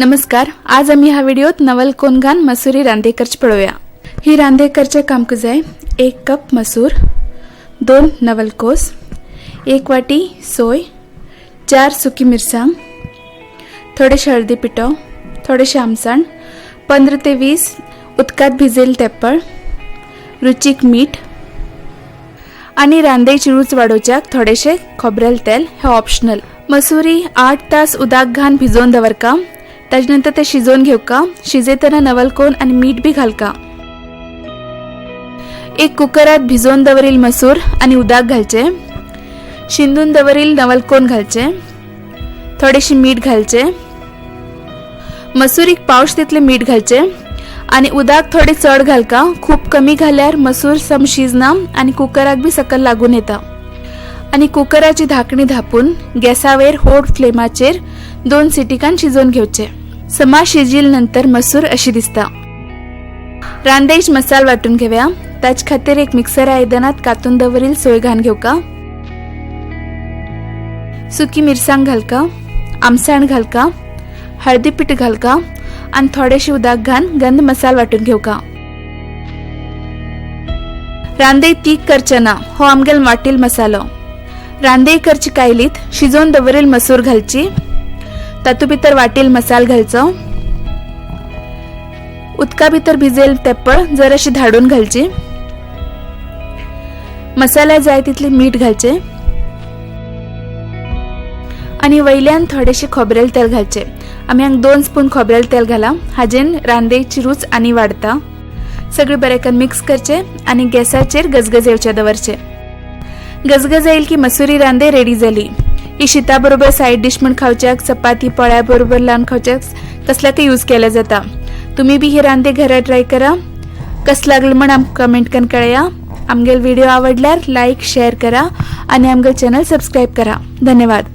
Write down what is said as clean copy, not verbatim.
नमस्कार, आज आमी ह्या व्हिडिओत नवल कोनगान मसुरी रांदे करचे पळोवया। ही रांदे करचे कामक जाय 1 कप मसूर, 2 नवलकोस, 1 वाटी सोय, 4 सुकी मिरसांग, थोडेशे हळदी पिठो, थोडेशे आमसाण, 15 ते 20 उदकात भिजेल तेप्पळ, रुचीक मीठ आणि रांदेची रूच वाडोवच्याक थोडेशे खोबरेल तेल हे ऑप्शनल। मसुरी 8 तास उदक घान भिजोवन दवरका, ताजे नंतर ते शिजोवन घेवका। शिजयतना नवलकोन आनी मीठ बी घालका। एक कुकरात भिजोवन दवरील मसूर आनी उदक घालचे, शिंदून दवरील नवलकोन घालचे, थोडेशे मीठ घालचे, मसूरीक पावश तितले मीठ घालचे आनी उदक थोडे चड घालका। खूब कमी घाल्यार मसूर सम शिजना आनी कुकराक बी सकल लागून येता। आनी कुकराची धाकणी धापून गॅसावेर होड फ्लेमाचेर 2 सिटिकान शिजोवन घेवचे। समा शिजील नंतर मसूर अशी दिसता। रांदेश मसाल वाटून घेवया। ताच खातीर एक मिक्सर आयदनात कातून दवरील सोय घान घेवका, सुकी मिरसांग घालका, आमसाण घालका, हळदी पीठ घालका आनी थोडेशे उदक घान गंध मसाल वाटून घेवका। रांदे तीख करचे ना, हो आमगेल वाटील मसालो। रांदे करची कायलीत शिजोवन दवरील मसूर घालची, तातू भितर वाटील मसाल घालचो, उदका भितर भिजेल तेप्पळ जराशी धाडून घालची, मसाला जाय तितले मीठ घालचे आनी वयल्यान थोडेशे खोबरेल तेल घालचे। आमी हांगा 2 स्पून खोबरेल तेल घाला, हाजेन रांदेची रूच आनी वाडता। सगळे बरें मिक्स करचे आनी गॅसाचेर गजगज येवचे दवरचे। गजगज येईल की मसुरी रांदे रेडी जाली। ही शिता बरोबर सायड डिश म्हण खावच्याक, चपाती पोळ्या बरोबर लावन खावच्याक कसल्याकय यूज केल्या जाता। तुम्ही बी ही रांदे घरा ट्राय करा। कस लागले म्हण आमकां कमेंट करून कळया। आमगेल व्हिडिओ आवडल्यार लायक शेअर करा आणि आमगेल चॅनल सबस्क्राईब करा। धन्यवाद।